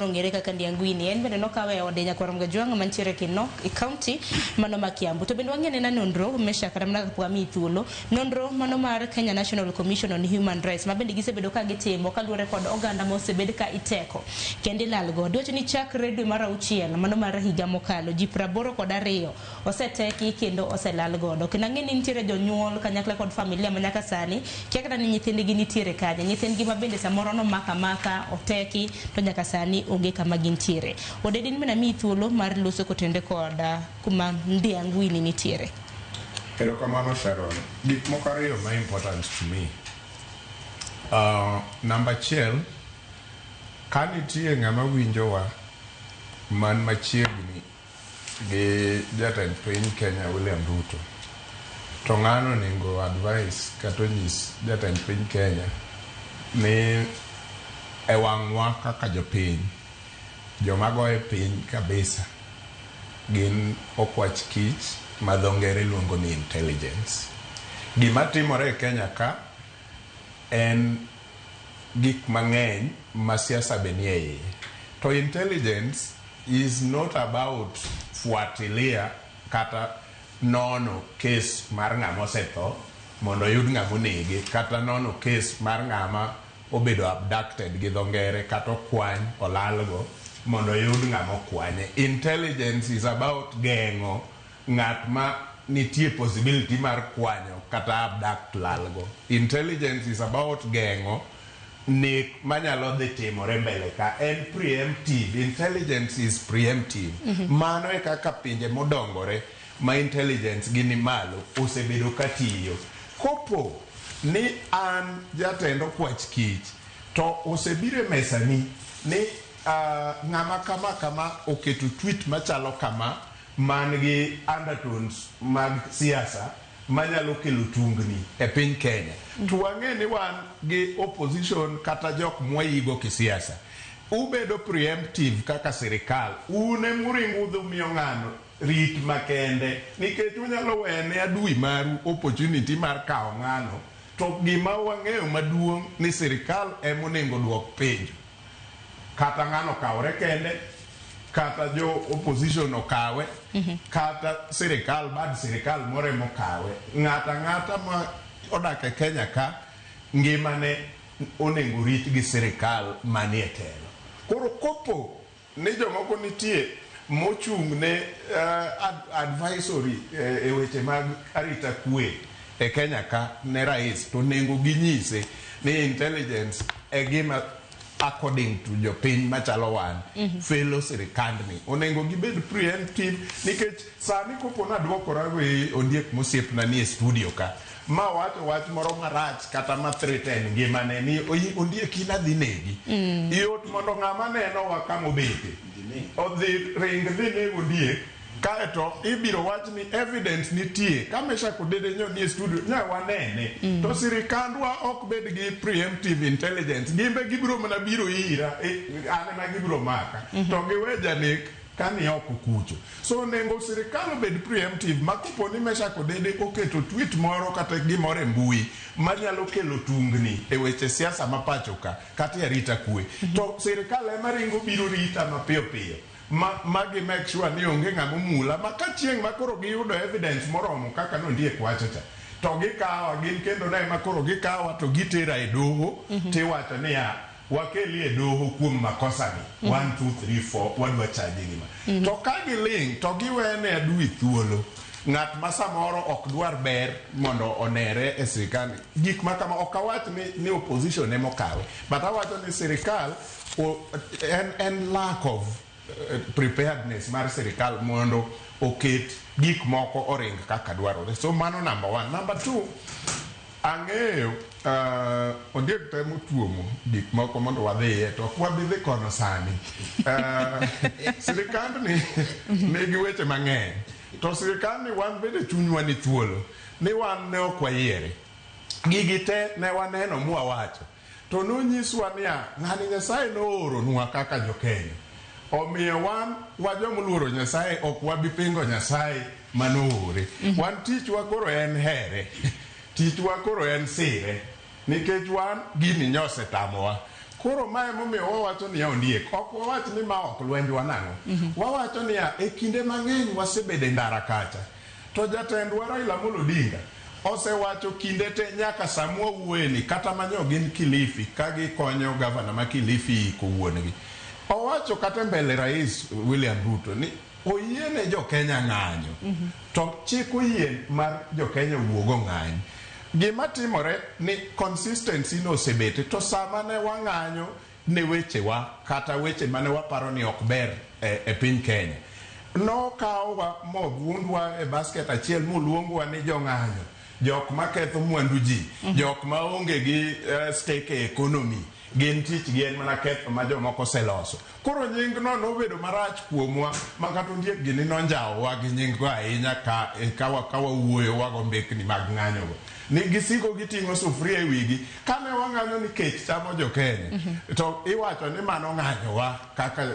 Ong'ere kaka Ndiangwini. En bende nokawe e ode Nyakwar Mgajwang' mantiere Kinok e kaunti mano ma Kiambu. To bende wang'e nena nonro Mesha kata mana kapok amiyi thuolo, nonro mano mar Kenya National Commission on Human Rights ma bende gisebedo ka gitimo kaluwore kod oganda ma osebed ka iteko kendo ilalgo. Dwacho ni chakre dwe mar auchiel mano mar higa mokalo ji 82 oseteki kendo oselal godo. Kendo ang'e ni nitiere jonyuol kanyakla kod familia ma nyaka sani kia kata ni nyithindgi nitiere kanye. Nyithindgi ma bende samoro nomak amaka, oteki, to nyaka sani onge kama gintiere. Odedin bende amiyi thuolo mar loso kotenore kod kuma Ndiangwini nitiere. Erokamano Sharon. Gik moko ariyo ma important to me. Namba achiel, ka nitie ng'ama winjowa man machiegni gi jatend piny Kenya William Ruto, to ng'ano onego advice kata onyis jatend piny Kenya ni e wang'wa kaka jopiny, joma goye piny kabisa gin okwach kich ma dho ngere luongo ni intelligence. Gima timore e Kenya ka en gik mang'eny ma siasa be nie iye. To intelligence is not about fuatilia kata nono case mar ng'ama osetho mondo oyud ng'ama onege kata nono case mar ng'ama obedo abducted gi dho ngere kata okwany olalgo mondo oyud ng'ama okwanye. Intelligence is about geng'o ng'at ma nitie possibility mar kwanyo kata abduct lalgo. Intelligence is about geng'o nek manyalo dhi timore mbele ka. En preemptive. Intelligence is preemptive. Mano e kaka pinje modongore ma intelligence gi ni malo osebedo ka tiyo. Kopo ni an jatend okwach kich to osebiro e mesani ni ng'ama kama kama oketo tweet machalo kama man gi undertones mag siasa manyalo kelo tungni e piny Kenya. To wang'e ni wan gi opposition kata jok mwayigo kisiasa. Ubedo preemptive kaka sirikal. Un emuringo udhi umiyo ng'ano rit makende nikech unyalo wene adui maru opportunity mar kawo ng'ano to gima wang'eyo maduong' ni sirikal ema onego duok penjo. Kata ng'ano okawore kende, kata jo opposition okawe, kata sirikal bad sirikal moro ema okawe. Ng'ata ang'ata ma odak e Kenya ka ngimane onego rit gi sirikal manie telo. Koro kopo ni jomoko nitie mochung' ne advisory e weche mag arita kwe e Kenya ka ne rais to onego ginyise ni intelligence e gima according to jopiny machalo wan felo sirikandni onego gibed preemptive nikech sani kopo naduokora gi Ondiek mosiepna ni e studio ka ma wacho wach moro marach kata ma threaten ngimane ni Ondiek in adhi negi, yot mondo ng'ama nenowa kamobete odhi ring dhi neg Ondiek. Kaeto ibiro wach ni evidence nitie ka Meshack Odede nyo nie studio nya wanene to sirikandwa ok bed gi preemptive intelligence, gimbe gibiro mana biro ira, an ema gibiro maka to giwe janek ka ni oko kucho. So onego sirikal obed preemptive ma kopo ni Meshack Odede oketo tweet moro kata gimoro e mbui manyalo kelo tungni e weche siasa ma pacho ka kata e arita kwe, to sirikal ema ringo biro rita mapiyo piyo ma gi make sure ni onge ng'ama omula ma ka chieng' ma koro giyudo evidence moromo kaka nondiek wacho cha to gikawa gin kendo ne ema koro gikawa to gitera e doho tiwacho niya, wakeli e doho kuom makosa ni 1 2 3 4 wadwa chaji gima. To ka giling' to giwene adui thuolo, ng'at ma samoro ok dwar ber mondo onere e sirikal. Gik ma kama ok awach ni opposition ema okawe, but awacho ni sirikal en lack of preparedness mar sirikal mondo oket gik moko oring kaka dwarore. So mano number one. Number two, ang'eyo Ondiek temo tuomo gik moko mondo wadhiye to ok wabi dhi kono sani. Sirikandni nigi weche mang'eny to sirikandni wan bende chunywa ni thuolo ni wan ne ok wayiere. Gigi te ne waneno mwawacho to nonyiswa niya, ng'ani Nyasaye nooronwa kaka jo-Kenya. Omiyo wan wa jomoluoro Nyasaye ok wabi pingo Nyasaye manoore. Wan tichwa koro en here. Tichwa koro en sire. Nikech wan gini nyosetamowa. Koro mae momiyo wawacho niya, ondiek, ok wawach ni ma ok lwenjwa nang'o. Wawacho niya, e kinde mang'eny wasebedo e ndara kacha. To jatendwa Raila Amolo Odinga osewacho kinde te nyaka samwa wuoyeni kata manyo gin Kilifi ka gikonyo gavana ma Kilifi iko wuon-gi. Owacho kata e mbele Rais William Ruto ni oyiene jo Kenya ng'anyo. To chik oyie mar jo Kenya wuog ong'any. Gima timore ni consistency no osebete to sama ne wang'anyo ne wechewa kata weche mane waparo ni ok ber e piny Kenya. Nokawa mogundwa e basket achiel moluongwa ni jong'anyo, jok maketho mwandu ji, jok maonge gi stake e economy, gin tich gi en mana ketho ma jomoko oseloso. Koro nying no nobedo marach kuomwa ma kata ondiek gini nonjawowa gi nying go ahinya ka wawuoyo wago mbekni mag ng'anyo go. Ni gisiko giting'o sufuria e wigi. Kane wang'anyo ni kech chamo jo Kenya, to iwacho ni mano ng'anyowa kaka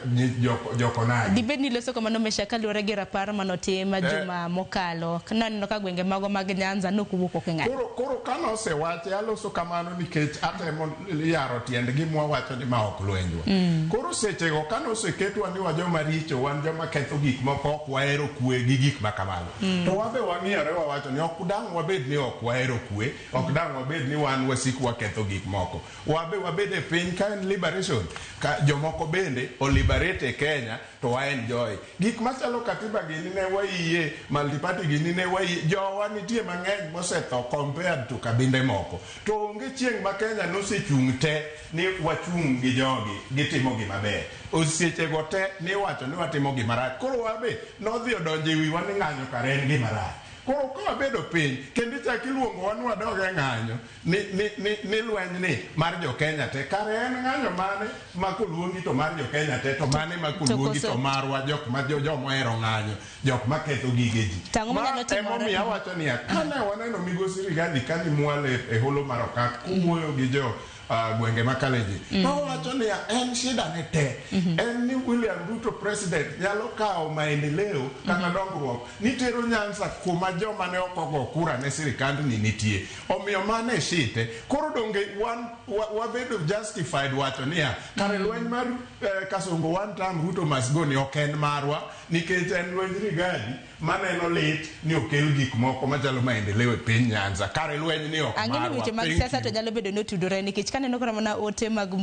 jokonagi. Dibed ni loso kamano Meshack kaluwore gi rapar manotim juma mokalo. Naneno ka gwenge mago mag Nyanza nokowuok oko e ng'anyo. Koro kane osewache aloso kamano nikech atemo yaro tiend gima wawacho ni ma ok lwenjwa. Koro sechego kane oseketwa ni wa joma richo, wan joma ketho gik moko, ok wahero kwe gi gik ma kamago. To wabe wang'iyore wawacho ni ok dang' wabed ni ok wahero kwe, ok dang' wabed ni wan wasik waketho gik moko. Wabe wabed e piny ka en liberation, ka jomoko bende o liberate e Kenya to wa enjoy. Gik machalo katiba gini ne wayie, multiparty gini ne wayie, jowa nitie mang'eny mosetho compared to kabinde moko. To onge chieng' ma Kenya nosechung' te ni wachung' gi jogi gitimo gima ber. Osechego te niwacho ni watimo gima rach. Koro wabe nodhi odonjo e wiwa ni ng'anyo kare en gima rach. Koro ka wabedo piny kendo ichak iluongowa ni wadog e ng'anyo ni lweny ni mar jo Kenya te, kare en ng'anyo mane ma koluongi to mar jo Kenya te, to mane ma koluongi to marwa jok ma jomohero ng'anyo, jok maketho gige ji. Ma emomiyo awacho niya, kane waneno migosi Rigathi kani mwalo e holo mar Okak kowuoyo gi jo gwenge ma Kalenjin, nowacho niya en shida ne te en ni William Ruto president nyalo kawo maendeleo kata dongruok nitero Nyanza kuma joma ne ok ogo kura ne sirikandni nitie. Omiyo mano e shite. Koro donge wan wabedo justified wacho niya kare lweny mar Kasongo one term Ruto must go ni ok en marwa nikech en lweny Rigathi maneno lit ni okel gik moko machalo maendeleo e piny Nyanza. Kare lweny ni ok Ang'e ni marwa. weche mag Thank siasa to you. nyalo bedo ni otudore nikech kaneno kata mana ote mag